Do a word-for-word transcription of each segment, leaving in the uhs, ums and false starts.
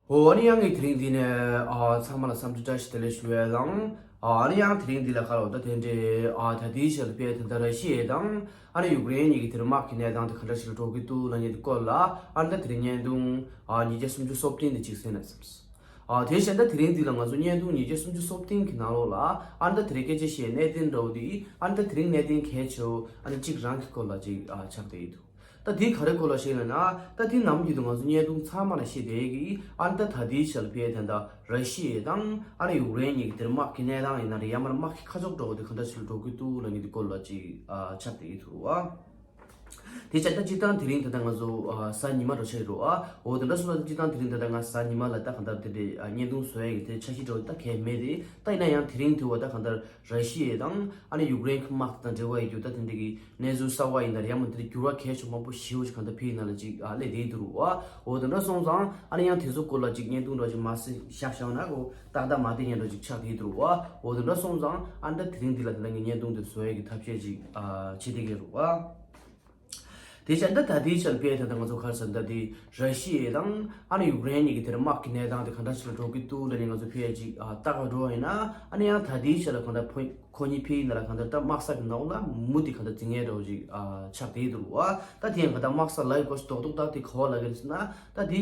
ཨོ། ཨ་ནི་ཡང་ངས་དེ་རིང་འདི་ནས་ཨ་ཚང་མ་ལ་འཚམས་འདྲི་བཀྲ་ཤིས་བདེ་ལེགས་ཞུ་ཡས་དང་། ཨ་ཨ་ནི་ཡང་དེ་རིང་འདི་ལ་ཁ་ལོ་ད་དེ་འདྲའི་ཨ་ད་ལྟའི་ཆར་དཔེ་ད་ལྟ་ར་ཤི་ཡ་དང་ཨ་ནི་ཡུཀ་རེན་གཉིས་ཀྱི་དེར་དམག་གི་གནས་སྟངས་དེ་ག་འདྲ་ཞིག་ལ་འགྲོ་གི་འདུག་ལབ་མཁན་དེ་སྐོར་ལ་ཨ་ནི་ད་དེ་རིང་བརྙན་ཐུང་ཨ་ཉིས་བརྒྱ་སུམ་ཅུ་སོ་བདུན་དེ་གཅིག་གསན་ན་བསམས། ཨ་དེ་བཞིན་ད་དེ་རིང་འདི་ལ་ང་ཚོ་བརྙན་ཐུང་ཉིས་བརྒྱ་སུམ་ཅུ་སོ་བདུན་གྱི་ནང་ལོགས་ལ་ཨ་ནི་ད་དེ་རིང་སྐད་ཆ་བཤད་གནད་དོན་འདྲ་བོ་འདི་ཨ་ནི་ད་དེ་རིང་གནད་དོན་གལ་ཆེ་བོ་ཨ་ནི་གཅིག་རང་གི་སྐོར་ལ་གཅིག་ཨ་ཆགས་བསྡད་ཡོད་འདུག་ད་དེ་ག་རེ་སྐོར་ལ་བཤད་ལབ་ན། ད་དེ་ནམ་རྒྱུན་དུ་ང་ཚོ་བརྙན་ཐུང་ཚང་མ་ལ་བཤད་བསྡད་ཀྱི་ཨ་ནི་ད་ད་ལྟའི་ཆར་དཔེ་ད་ལྟ་ར་ཤི་ཡ་དང་ཨ་ནི་ཡུཀ་རེན་གཉིས་ཀྱི་དེར་དམག་གི་གནས་སྟངས་ཡིན་ན་རེད། ཡང་མིན་ན་དམག་གི་ཁ་ཕྱོགས་འདྲ་བོ་དེ་ག་འདྲ་ཞིག་ལ་འགྲོ་གི་འདུག་ལབ་མཁན་དེ་སྐོར་ལ་གཅིག་ཨ་ཆགས་བསྡད་ཀྱི་འདུག་བ། དེ་བྱས་ད་སྤྱིར་བཏང་དེ་རིང་ད་ལྟ་ང་ཚོ་ཨ་གཟའ་ཉི་མ་འདྲ་ཆགས་ཡོད་རེད་བ། འོ་དེ་འདྲ་སོང་ཙང་སྤྱིར་བཏང་དེ་རིང་ད་ལྟ་ང་གཟའ་ཉི་མ་ལ་ད་གང་ལྟར་དེ་འདྲའི་ཨ་བརྙན་ཐུང་བཟོ་ཡ་གི་དེ་འཆར་གཞི་འདྲ་བོ་ད་གང་ཡང་མེད་རེད། ད་ཡིན་ན་ཡང་དེ་རིང་དུས་བ་ད་གང་ལྟར་ར་ཤི་ཡ་དང་ཨ་ནི་ཡུཀ་རེན་གྱི་དམག་དང་འབྲེལ་བ་ཡོད་རྒྱུ་ད་དེ་འདྲ་གི་གནས་ཚུལ་གསར་བ་ཡིན་ན་རེད། ཡང་མིན་དེ་འདྲ་འགྱུར་བ་གལ་ཆེ་མང་པོ་ཞེ་པོ་ཞིག་གང་ལྟར་ཕྱི་ཡི་ནང་ལ་ཅིག་ཨ་སླེབས་བསྡད་ཀྱི་འདུག་རེད་བ། འོ་དེ་འདྲ་སོང་ཙང་ཨ་ནི་ཡང་དེ་ཚོ་སྐོར་ལ་ཅིག་བརྙན་ཐུང་འདྲ་བོ་ཅིག་མ་བཟོས་བཞག་བཞག་ན་གོ་ཏག་ཏག་མ་བསྡད་མཁན་འདྲ་བོ་ཅིག་ཆགས་བསྡད་ཀྱི་འདུག་རེད་བ། འོ་དེ་འདྲ་སོང་ཙང་ཨ་ནི་ད་དེ་རིང་འདི་ལ་དེ་འདྲ་གི་བརྙན་ཐུང་དེ་བཟོ་ཡ་གི་ཐབས་ཤེས་ཅིག་ཨ་བྱེད་བསྡད་ཀྱི་རེད་བ། དེ་བྱས་ད་ད་ལྟའི་ཆར་དཔེ་ད་ལྟ་ང་ཚོ་ག་རེ་ཟེར་ན་ད་དེ་ར་ཤི་ཡ་དང་ཨ་ནི་ཡུཀ་རེན་གཉིས་ཀྱི་དེར་དམག་གི་གནས་སྟངས་དེ་ག་འདྲ་ཞིག་ལ་འགྲོ་གི་འདུག་ལབ་ནས་ང་ཚོ་ཕྱི་ཡ་ཅིག་ཨ་ལྟ་ག་འགྲོ་བ་ཡིན་ན། ཨ་ནི་ཡང་ད་ལྟའི་ཆར་ལ་གང་ལྟར་ཕོ་ཁོ་གཉིས་ཕྱི་ཡི་ནང་ལ་གང་ལྟར་ད་དམག་ས་གི་ནང་ལ་མུ་མཐུད་གང་ལྟར་འཛིང་ཡ་འདྲ་བོ་ཅིག་ཨ་ཆགས་བསྡད་འདུག་རེད་བ། ད་དེ་ཡང་གང་ལྟར་དམག་ས་ལབ་ཡ་སྐོར་ཞིག་རྡོག་རྡོག་ད་དེ་ག་བ་ལབ་ཀྱི་རེད་ཟེར་ན། ད་དེ་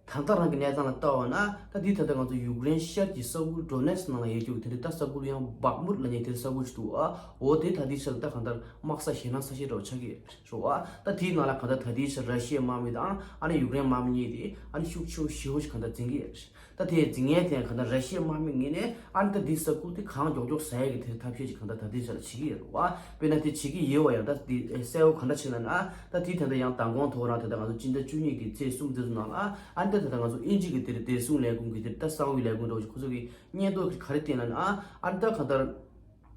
ད་ལྟ་རང་གི་གནས་སྟངས་ལ་ལྟ་བ་ན་ད་དེ་ད་ལྟ་ང་ཚོ་ཡུཀ་རེན་ཤར་གྱི་ས་ཁུལ་ཌོ་ནེ་སི་ནང་ལ་ཡོད་རྒྱུ་དེ་འདྲ་ད་ས་ཁུལ་ཡང་བག་མུར་ལབ་མཁན་དེ་ས་ཁུལ་ཞིག་འདུག་ཨ། འོ་དེ་ད་དེ་ཆ་ལ་ད་གང་ལྟར་དམག་ས་ཞེད་སྣང་ས་ཞེ་འདྲ་བོ་ཆགས་ཀྱི་རེད་བ། ད་དེའི་ནང་ལ་གང་ལྟར་ད་དེ་ཆ་ར་ཤི་ཡའི་དམག་མི་དང་ཨ་ནི་ཡུཀ་རེན་དམག་མི་གཉིས་དེ་ཨ་ནི་ཤུགས་ཆེ་བོ་ཞེ་པོ་ཞིག་གང་ལྟར་འཛིང་གི་རེད། ད་དེ་འཛིང་ཡས་དེ་ཡང་གང་ལྟར་ར་ཤི་ཡའི་དམག་མི་ངོས་ནས་ཨ་ནི་ད་དེ་ས་ཁུལ་དེ་གང་མགྱོགས་མགྱོགས་ཟ་ཡས་ཀྱི་དེ་ཐབས་ཤེས་ཅིག་གང་ལྟར་ད་དེ་ཆ་ལ་བྱེད་ཀྱི་ཡོད་རེད་བ། དཔེར་ན་དེ་བྱེད་ཀྱི་ཡོད་བ་ཡང་ད་དེ་གསལ་བོ་གང་འདྲ་ཞིག་ལབ་ན། ད་དེ་ད་ལྟ་ཡང་མདང་དགོང་ཐོག་རང་ད་ལྟ་ང་ཚོ་སྤྱི་ཟླ་བཅུ་གཉིས་ཀྱི་ཚེས་གསུམ་དེ་ཚོ་ནང་ལ་ཨ་ནི་ད་ད་ལྟ་ང་ཚོ་དབྱིན་ཇི་གི་དེར་བདེ་སྲུང་ལས་ཁུངས་ཀྱི་དེར་ད་གསང་བའི་ལས་ཁུངས་འདྲ་བོ་ཞིག་ཁོ་ཚོ་གི་སྙན་ཐོ་ག་རེ་བཏོན་ལབ་ན། ཨ་ནི་ད་གང་ལྟར་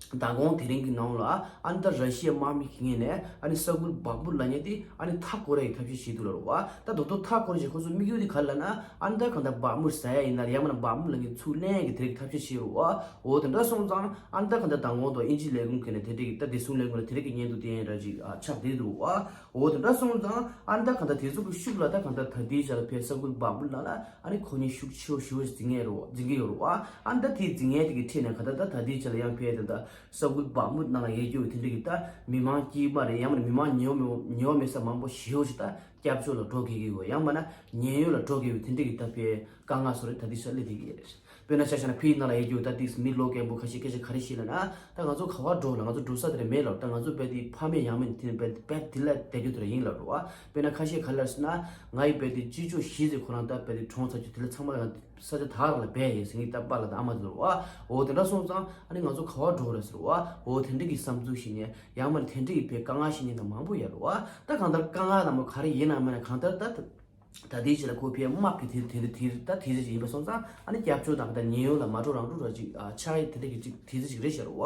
མདང་དགོང་དེ་རིང་གི་ནང་ལ་ཨ་ནི་ད་ར་ཤི་ཡའི་དམག་མི་གི་ངོས་ནས་ཨ་ནི་ས་ཁུལ་བག་མུར་ལབ་མཁན་དེ་ཨ་ནི་མཐའ་སྐོར་ཡས་ཀྱི་ཐབས་ཤེས་བྱེད་འདུག་ལབ་རེད་བ། ད་རྡོག་རྡོག་མཐའ་སྐོར་བྱས་ཁོ་ཚོ་དམིགས་ཡུལ་དེ་ག་རེ་ལབ་ན། ཨ་ནི་ད་གང་ལྟར་བག་མུར་ཟ་ཡས་ཡིན་ན་རེད། ཡང་མིན་ན་བག་མུར་ལབ་མཁན་ཚུར་ལེན་ཡས་ཀྱི་དེ་རིགས་ཐབས་ཤེས་བྱེད་རེད་བ། འོ་དེ་འདྲ་སོང་ཙང་ཨ་ནི་ད་གང་ལྟར་མདང་དགོང་ཐོག་དབྱིན་ཇིའི་ལས་ཁུངས་ཀྱི་ནས་དེ་འདྲ་གི་ད་བདེ་སྲུང་ལས་ཁུངས་ལ་དེ་རིགས་ཀྱི་སྙན་ཐོ་དེ་ཡང་འདྲ་ཅིག་ཨ་ཆགས་བསྡད་འདུག་བ། འོ་དེ་འདྲ་སོང་ཙང་ཨ་ནི་ད་གང་ལྟར་དེ་ཚོ་གི་ཤུགས་ལ་ད་གང་ལྟར་ད་ལྟའི་ཆ་ལ་ཕའི་ས་ཁུལ་བག་མུར་ནང་ལ་ཨ་ནི་ཁོ་གཉིས་ཤུགས་ཆེ་བོ་ཞེ་པོ་འཛིང་ཡས་རེད་བ། འཛིང་གི་ཡོད་རེད་བ། ཨ་ནི་ད་དེ་འཛིང་ཡས་དེ་གི་ཁྲིད་ནས་གང་ལྟར་ད་ད་ལྟའི་ཆ་ལ་ཡང་ཕའི་ད་ལྟ་ས་ཁུལ་བག་མུར་ནང་ལ་ཡོད་རྒྱུ་དེ་འདྲ་གི་ད་མི་མང་དཀྱུས་མ་རེད། ཡང་མིན་ན་མི་མང་ཉེ་བ་མེད་ཉེ་བ་མེད་ས་མང་པོ་ཞེ་པོ་ཞིག་ད་སྐྱབས་བཅོལ་ལ་འགྲོ་དགོས་ཀྱི་ཡོད། ཡང་མིན་ན་ཉེན་གཡོལ་ལ་འགྲོ་དགོས་ཡོད། དེ་འདྲ་གི་ད་ཕའི་དཀའ་ངལ་བཟོ་རེད། ད་དེ་ས་སླེབས་བསྡད་ཀྱི་ཡོད་རེད། དཔེར་ན་ཆ་བཞག་ན་ཕྱིའི་ནང་ལ་ཡོད་རྒྱུ་ད་ཏིག་མི་ལོ་རྒན་པོ་ཁ་ཤས་སྐད་ཆ་ག་རེ་བཤད་ལབ་ན། ད་ང་ཚོ་ག་བར་འགྲོ་ལ་ང་ཚོ་འགྲོ་ས་དེ་རེད་མེད་ལབ། ད་ང་ཚོ་དཔེ་དེ་ཕ་མེས་ཡང་མེས་དེ་ནི་དཔེ་དཔེ་དེ་ལ་བསྡད་རྒྱུ་དེ་རེད་ཡིན་ལབ་རེད་བ། དཔེར་ན་ཁ་ཤས་ག་རེ་ལབ་ཟེར་ན། ང་ཡི་དཔེ་དེ་སྤྱི་ཚོགས་གཞི་ཟེར་ཁོ་རང་ད་དཔེ་དེ་གྲོངས་ཚར་རྒྱུ་དེ་ལ་ཚང་མ་ང་ས་ཆ་དག་ར་ལ་སྦས་ཡོད་ཟེར་ངས་ད་པཱ་ལགས་དང་ཨ་མ་ཚོ་རེད་བ། འོ་དེ་འདྲ་སོང་ཙང་ཨ་ནི་ང་ཚོ་ག་བར་འགྲོ་རེད་ཟེར་བ། འོ་དེ་འདྲ་གི་བསམ་ཚུལ་ཞིག་ནས་ཡང་མ་དེ་འདྲ་གི་དཔེ་དཀའ་ངལ་ཞིག་ནས་ད་མང་པོ་ཡོད་རེད་བ། ད་གང་ལྟར་དཀའ་ངལ་དང་པོ་ག་རེ་ཡིན་ནའང་མིན་ན་གང་ལྟར་ད། ད་ལྟའི་ཆ་ལ་ཁོ་ཕའི་དམག་གི་དེ་དེ་དེ་ད་དེ་ཚོ་ཅིག་ཡིན་པ་སོང་ཙང་ཨ་ནི་སྐྱབས་བཅོལ་དང་ད་ཉེན་གཡོལ་ལ་མ་འགྲོ་རང་འགྲོ་ར་ཅིག་ཨ་ཆགས་ཡས་དེ་འདྲ་གི་ཅིག་དེ་ཚོ་ཅིག་རེད་ཤག་རེད་བ།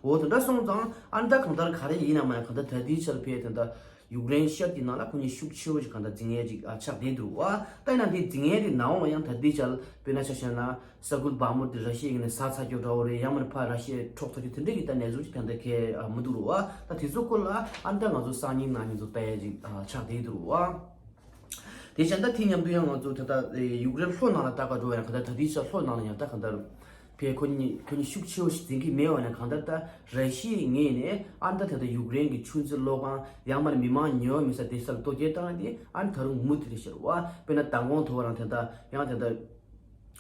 འོ་དེ་འདྲ་སོང་ཙང་ཨ་ནི་ད་གང་ལྟར་ག་རེ་ཡིན་ན་མ་ཡང་གང་ལྟར་ད་ལྟའི་ཆ་ལ་ཕའི་དེ་འདྲ་ཡུཀ་རེན་ཤར་གྱི་ནང་ལ་ཁོ་གཉིས་ཤུགས་ཆེ་བོ་ཞིག་གང་ལྟར་འཛིང་ཡས་ཅིག་ཨ་ཆགས་བསྡད་འདུག་བ། ད་ཡིན་ན་དེ་འཛིང་ཡས་དེ་ནའང་ཡང་ད་ལྟའི་ཆ་ལ་དཔེར་ན་ཆ་བཞག་ན་ས་ཁུལ་བག་མུར་དེ་ར་ཤི་ཡ་གི་ནས་ཟ་ཚར་རྒྱུ་འདྲ་བོ་རེད། ཡང་མིན་ཕར་ར་ཤི་ཡ་འཕྲོག་ཚར་རྒྱུ་དེ་འདྲ་གི་ད་གནས་ཚུལ་ཅིག་ད་ལྟ་གས་ཨ་མི་འདུག་རེད་བ། ད་དེ་ཚོ་སྐོར་ལ་ཨ་ནི་ད་ང་ཚོ་སང་ཉིན་གནངས་ཉིན་ཚོ་ལྟ་ཡས་ཅིག་ཨ་ཆགས་བསྡད་འདུག་རེད་བ། དེ་བཞིན་ད་དེ་མཉམ་དུ་ཡང་ང་ཚོ་ད་ལྟ་ཡུཀ་རེན་ལྷོ་ནང་ལ་ལྟ་ག་འགྲོ་བ་ཡང་ག་ད་ད་ལྟའི་ཆ་ལྷོ་ནང་ལ་ཡང་ད་ག་ད་ཕའི་ཁོ་གཉིས་ཁོ་གཉིས་ཤུགས་ཆེ་བོ་ཞིག་འཛིང་གི་མེད་བ་ན་གང་ལྟར་ད་ར་ཤི་ཡའི་ངོས་ནས་ཨ་ནི་ད་ད་ལྟ་ཡུཀ་རེན་གྱི་ཆུ་མཛོད་གློག་ཁང་ཡང་མ་མི་མང་ཉེ་བ་མེད་ས་དེ་སར་གཏོར་སྐྱོན་བཏང་ཡ་དེ་ཨ་ནི་ད་རུང་མུ་མཐུད་དེ་ཤར་བ། དཔེར་ན་མདང་དགོང་ཐོག་རང་ད་ལྟ་ཡང་ད་ལྟ་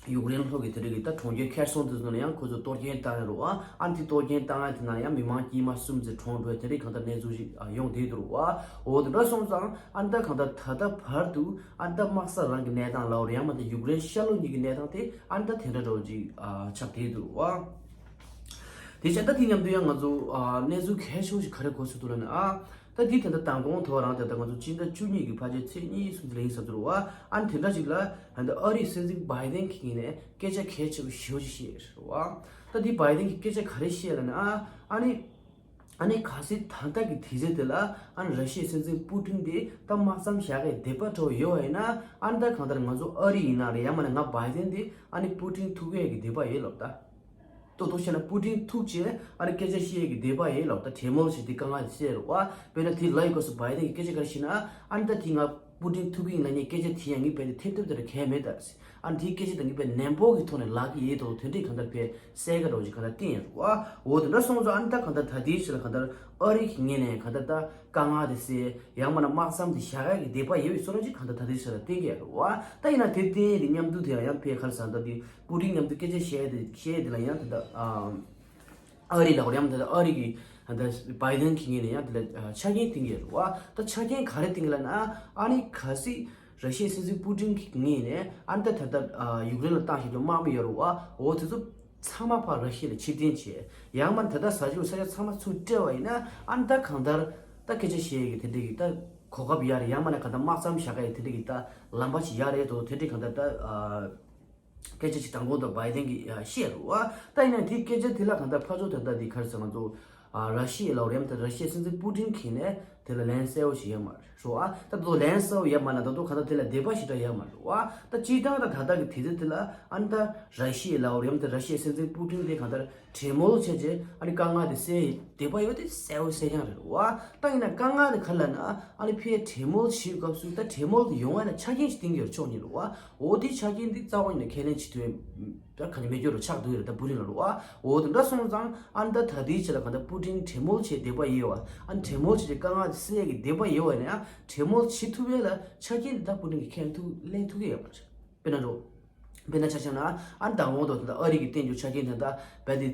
ཡུཀ་རེན་ལྷོ་གི་དེ་རིགས་ཀྱི་ད་གྲོང་ཁྱེར་ཁེར་སོང་དེ་ཚོ་ནས་ཡང་ཁོ་ཚོ་གཏོར་སྐྱོན་བཏང་ཡ་རུ་བ། ཨ་ནི་དེ་གཏོར་སྐྱོན་བཏང་ཡ་དེ་ན་ཡང་མི་མང་དཀྱུས་མ་གསུམ་ཙམ་གྲོངས་འགྲོ་ཡ་དེ་རིགས་གང་ལྟར་གནས་ཚུལ་ཞིག་ཡོང་བསྡད་འདུག་རུ་བ། འོ་དེ་འདྲ་སོང་ཙང་ཨ་ནི་ད་གང་ལྟར་ད་ལྟ་བར་དུ་ཨ་ནི་ད་དམག་ས་རང་གི་གནས་སྟངས་ལའོ་རེད། ཡང་མ་ད་ཡུཀ་རེན་ཤར་ལྷོ་གཉིས་ཀྱི་གནས་སྟངས་དེ་ཨ་ནི་ད་དེ་འདྲ་འདྲ་བོ་ཅིག་ཨ་ཆགས་བསྡད་འདུག་རུ་བ། དེ་བཞིན་ད་དེ་མཉམ་དུ་ཡང་ང་ཚོ་ཨ་གནས་ཚུལ་གལ་ཆེ་བོ་ཞིག་ག་རེ་གོ་ཚུལ་འདུག་ལབ་ན། ཨ་ད་དེ་ད་ལྟ་མདང་དགོང་ཐོག་རང་ད་ལྟ་ང་ཚོ་སྤྱི་ཟླ་བཅུ་གཉིས་ཀྱི་ཕལ་ཆེར་ཚེས་གཉིས་གསུམ་ཙམ་ལ་ཡིན་ས་འདུག་རུ་བ། ཨ་ནི་དེ་འདྲ་ཞིག་ལ་ད་ལྟ་ཨ་རིའི་སྲིད་འཛིན་བྷའི་ཏན་གྱི་ངོས་ནས་སྐད་ཆ་གལ་ཆེ་བོ་ཞེ་པོ་ཅིག་བཤད་རུ་བ། ད་དེ་བྷའི་ཏན་གྱིས་སྐད་ཆ་ག་རེ་བཤད་ལབ་ན། ཨ་ཨ་ནི་ཨ་ནི་གལ་སྲིད་ད་ལྟ་གི་དུས་ཚོད་དེ་ལ་ཨ་ནི་ར་ཤི་ཡའི་སྲིད་འཛིན་པུ་ཏིན་དེ་ད་དམག་མཚམས་བཞག་གི་འདོད་པ་འདྲ་བོ་ཡོད་པ་ཡིན་ན། ཨ་ནི་ད་གང་ལྟར་ང་ཚོ་ཨ་རི་ཡིན་ན་རེད། ཡང་མ་ན་ང་བྷའི་ཏན་དེ་ཨ་ནི་པུ་ཏིན་ཐུག་ཡས་ཀྱི་འདོད་པ་ཡོད་ལབ་ད། ཏོག་ཏོག་བཤད་ན་པུ་ཏིན་ཐུག་བྱས་ཨ་ནི་སྐད་ཆ་བཤད་ཀྱི་འདོད་པ་ཡོད་ལབ་ད། གྲོས་མོལ་བྱས་ཏེ་དཀའ་ངལ་བཤད་རུ་བ། དཔེར་ན་དེ་ལ་ཡི་སྐབས་སུ་བྷའི་ཏན་གྱིས་སྐད་ཆ་ག་རེ་བཤད་ན། ཨ་ནི་ད་དེ་ང་པུ་ཏིན་ཐུག་གི་ཡིན་ལབ་ནས་སྐད་ཆ་དེ་ཡང་ངའི་བལ་ཏེ་ཐེབས་ཐེབས་དེ་ར་གལ་མེད་ད། ཨ་ནི་དེའི་སྐད་ཆ་དང་གཉིས་པའི་ནན་པོ་གི་ཐོག་ནས་ལབ་ཀྱི་ཡོད་དོ། དེ་འདྲའི་གང་ལྟར་བས་གསལ་ཁ་འདྲ་བོ་ཅིག་གང་ལྟར་བསྟན་ཡོད་རེད་བ། འོ་དེ་འདྲ་སོང་ཙང་ཨ་ནི་ད་གང་ལྟར་ད་ལྟའི་ཆ་ལ་གང་ལྟར་ཨ་རི་གི་ངོས་ནས་གང་ལྟར་ད་དཀའ་ངལ་དེ་སེལ་ཡང་མིན་ན་དམག་མཚམས་དེ་བཞག་ཡག་གི་འདོད་པ་ཡོད་པའི་བཟོ་འདྲ་ཅིག་གང་ལྟར་ད་ལྟའི་ཆ་ལ་བསྟན་གྱི་ཡོད་རེད་བ། ད་ཡིན་ན་དེ་བསྟན་ཡས་དེ་མཉམ་དུ་དེ་ཡང་ཡང་བས་ག་རེ་ཟེར་ན་ད་དེ་པུ་ཏིན་མཉམ་དུ་སྐད་ཆ་བཤད་དེ་བཤད་དེ་ལ་ཡང་དེ་ད་ཨ། ཨ་རི་ལ་ཡང་ད་ལྟ་ཨ་རི་གི་ད་ལྟ་བྷའི་ཏིན་གྱི་ངོས་ནས་ཡང་དེ་ལ་ཆ་རྐྱེན་བཏིང་གི་རེད་བ། ད་ཆ་རྐྱེན་ག་རེ་བཏིང་གི་ལབ་ན་ཨ་ནི་གལ་སྲིད་ར་ཤི་ཡའི་སྲིད་འཛིན་པུ་ཏིན་གྱི་ངོས་ནས་ཨ་ནི་ད་ད་ལྟ་ཡུཀ་རེན་ལ་བཏང་བཞིན་པའི་དམག་མི་ཡོད་རེད་བ། འོ་དེ་ཚོ་ཚང་མ་ཕར་ར་ཤི་ཡ་ལ་ཕྱིར་འཐེན་བྱས། ཡང་མིན་ད་ལྟ་ས་ཆ་ས་ཆ་ཚང་མ་ཚུར་སྤྲད་པ་ཡིན་ན་ཨ་ནི་ད་གང་ལྟར་ད་སྐད་ཆ་བཤད་ཡས་ཀྱི་དེ་འདྲ་གི་ད་གོ་སྐབས་ཡོད་རེད། ཡང་མིན་ན་གང་ལྟར་དམག་མཚམས་བཞག་ཡས་དེ་འདྲ་གི་ད་ལམ་པ་ཞིག་ཡོད་རེད་དོ། དེ་འདྲ་གང་ལྟར་ད། སྐད་ཆ་ཞིག་དང་པོ་དང་བྷའི་ཏིན་གྱིས་བཤད་རེད་བ། ད་ཡིན་ན་དེའི་སྐད་ཆ་དེ་ལ་གང་ལྟར་ཕར་ཚུར་ད་ལྟ་འདི་ག་རེ་ཟེར་ང་ཚོ་ཨ་ར་ཤི་ཡའི་ལབ་རེད་ཡང་ད་ར་ཤི་ཡའི་སྲིད་འཛིན་པུ་ཏིན་གྱིས་ནས་དེ་ལ་ལན་གསལ་བོ་ཞིག་ཡོད་མ་རེད་བ། ད་དོ་ལན་གསལ་བོ་ཡོད་མ་ལ་ད་དོ་གང་ལྟར་དེ་ལ་འདོད་པ་ཞིག་འདྲ་ཡོད་མ་རེད་བ། ད་སྤྱིར་བཏང་ད་ད་ལྟ་གི་དུས་ཚོད་དེ་ལ་ཨ་ནི་ད་ར་ཤི་ཡའི་ལབ་རེད་ཡང་ད་ར་ཤི་ཡའི་སྲིད་འཛིན་པུ་ཏིན་དེ་གང་ལྟར་གྲོས་མོལ་བྱས་རྗེས་ཨ་ནི་དཀའ་ངལ་དེ་སེལ་ཡས་འདོད་པ་ཡོད་དེ་གསལ་བོ་གསལ་རྐྱང་རེད་བ། ད་ཡིན་ན་དཀའ་ངལ་དེ་ག་རེ་ལབ་ན་ཨ་ནི་ཕར་གྲོས་མོལ་བྱེད་སྐབས་སུ་ད་གྲོས་མོལ་དེ་ཡོང་བ་ལ་ཆ་རྐྱེན་ཞིག་བཏིང་གི་ཡོད་ཕྱོགས་གཉིས་རེད་བ། འོ་དེ་ཆ་རྐྱེན་འདི་རྩ་བ་ཉིད་ནས་ཁས་ལེན་བྱེད་ཐུབ་ཡ་ད་ག་ནས་མེད་རྒྱུ་རུ་ཆགས་འདུག་ཡོད་རེད་ད་པུ་ཏིན་ལ་རུ་བ། འོ་དེ་འདྲ་སོང་ཙང་ཨ་ནི་ད་ད་ལྟའི་ཆ་ལ་གང་ལྟར་པུ་ཏིན་གྲོས་མོལ་བྱེད་འདོད་པ་ཡོད་བ། ཨ་ནི་གྲོས་མོལ་བྱེད་ཀྱི་དཀའ་ངལ་དེ་སེལ་ཡ་གི་འདོད་པ་ཡོད་བ་ཡིན་ན་ཡང་གྲོས་མོལ་བྱེད་ཐུབ་ཡ་ལ་ཆ་རྐྱེན་དེ་ད་པུ་ཏིན་གྱིས་ཁས་ཐུབ་ལེན་ཐུབ་ཀྱི་ཡོད་མ་རེད། དཔེར་ན་རུ་དཔེར་ན་ཆ་བཞག་ན་ཨ་ནི་ད་འོང་དོ་དེ་ད་ཨ་རི་གི་བསྟན་རྒྱུ་ཆ་རྐྱེན་དེ་ད་རྦད་དེ།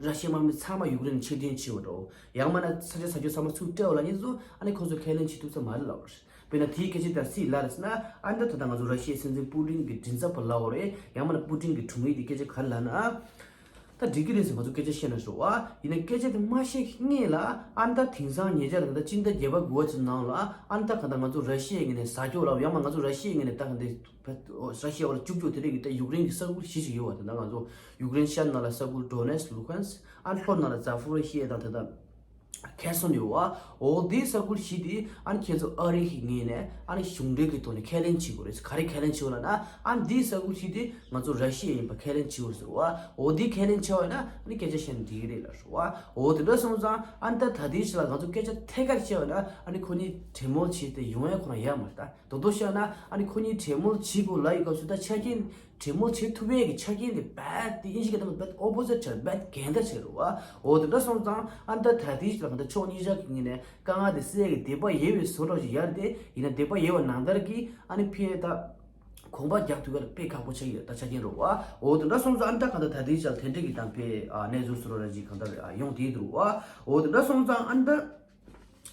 ར་ཤི་ཡའི་དམག་མི་ཚང་མ་ཡུཀ་རེན་ཕྱིར་འཐེན་བྱས་པ་འདྲ་བོ། ཡང་མིན་ན་ས་ཆ་ས་ཆ་ཚང་མ་ཚུར་སྤྲད་པ་ལབ་མཁན་ཚོ་ཨ་ནི་ཁོ་ཚོ་ཁས་ལེན་བྱེད་ཐུབ་ས་མ་རེད་ལབ་པ་རེད། དཔེར་ན་དེའི་སྐད་ཆ་དེ་སུས་ལབ་རེད་ཟེར་ན་ཨ་ནི་ད་ད་ལྟ་ང་ཚོ་ར་ཤི་ཡའི་སྲིད་འཛིན་པུ་ཏིན་གྱི་མགྲིན་ཚབ་པ་ལབ་པ་རེད། ཡང་མིན་ན་པུ་ཏིན་གྱི་དྲུང་ཡིག་དེ་སྐད་ཆ་ག་རེ་ལབ་ན། ད་འགྲིག་གི་རེད་ཟེར་ང་ཚོ་སྐད་ཆ་བཤད་ན་ཤོག་ཨ། ཡིན་ན་སྐད་ཆ་དེ་མ་བཤད་སྔོན་ལ་ཨ་ནི་ད་དེང་སང་ཉེ་ཆར་ད་ལྟ་སྤྱི་ཟླ་བརྒྱད་པ་དགུ་པ་ཚོའི་ནང་ལ་ཨ་ནི་ད་ག་ད་ང་ཚོ་ར་ཤི་ཡའི་ངོས་ནས་ཟ་ཀྱོག་ལབ་ཡང་མིན་ང་ཚོ་ར་ཤི་ཡའི་ངོས་ནས་ད་ག་འདི། ར་ཤི་ཡ་བ་ལ་བཅུག་རྒྱུ་དེ་རིགས་ཀྱི་ད་ཡུཀ་རེན་གྱི་ས་ཁུལ་བཞི་ཞིག་ཡོད་པ་དེ་འདྲ་ང་ཚོ་ཡུཀ་རེན་ཤར་ནང་ལ་ས་ཁུལ་ཌོ་ནེ་སི་ལུ་ཧན་སི་ཨ་ལྷོ་ནང་ལ་ཛ་ཕོ་རི་ཞི་ཡ་དང་དེ་དག་ཁེར་སོང་ཡོད་པ། འོ་དེའི་ས་ཁུལ་བཞི་དེ་ཨ་ནི་ཁྱེད་ཚོ་ཨ་རི་གི་ངོས་ནས་ཨ་ནི་གཞུང་འབྲེལ་གྱི་ཐོག་ནས་ཁས་ལེན་བྱེད་དགོས་རེད། ག་རེ་ཁས་ལེན་བྱེད་དགོས་ལབ་ན་ཨ་ནི་དེའི་ས་ཁུལ་བཞི་དེ་ང་ཚོ་ར་ཤི་ཡ་ཡིན་པ་ཁས་ལེན་བྱེད་དགོས་ཟེར་བ། འོ་དེ་ཁས་ལེན་བྱས་པ་ཡིན་ན་ཨ་ནི་སྐད་ཆ་བཤད་ན་འགྲིག་གི་རེད་ལབ་ཞུ་བ། འོ་དེ་འདྲ་སོང་ཙང་ཨ་ནི་ད་ད་ལྟའི་ཆ་ལ་ང་ཚོ་སྐད་ཆ་ཐད་ཀར་བཤད་པ་ཡིན་ན་ཨ་ནི་ཁོ་གཉིས་གྲོས་མོལ་བྱས་ཏེ་ཡོང་ཡ་ཁོ་རང་ཡོད་མ་རེད་ད། དོ་དོ་བཤད་ན་ཨ་ནི་ཁོ་གཉིས་གྲོས་མོལ་བྱེད་དགོས་ལབ་ཡོད་སྐབས་སུ་ད་ཆ་རྐྱེན་གྲོས་མོལ་བྱེད་ཐུབ་ཡས་ཀྱི་ཆ་རྐྱེན་དེ་རྦད་དེ་ཨིན་ཇི་སྐད་དུ་རྦད་ཨོ་པོ་ཟིཊ་ཆགས་རྦད་འགལ་ཟླ་ཆགས་རེད་བ། འོ་དེ་འདྲ་སོང་ཙང་ཨ་ནི་ད་ད་ལྟའི་ཆ་ལ་ད་ཕྱོགས་གཉིས་ཆ་གི་ངོས་ནས་དཀའ་ངལ་དེ་སེལ་ཡས་ཀྱི་འདོད་པ་ཡོད་པའི་བཟོ་འདྲ་ཞིག་ཡོད་རེད་དེ། ཡིན་ན་འདོད་པ་ཡོད་པ་ནང་ལྟར་གྱི་ཨ་ནི་ཕར་ད་གོམ་པ་རྒྱག་ཐུབ་ཡ་ལ་དཔེ་ཁག་པོ་ཆགས་ཀྱི་ཡོད་ད་ཆ་རྐྱེན་རེད་བ། འོ་དེ་འདྲ་སོང་ཙང་ཨ་ནི་ད་ག་ད་ད་ལྟའི་ཆ་ལ་དེ་འདྲ་གི་ད་དཔེ་གནས་ཚུལ་བཟོ་འདྲ་ཅིག་གང་ལྟར་ཡོང་བསྡད་འདུག་བ། འོ་དེ་འདྲ་སོང་ཙང་ཨ་ནི་ད།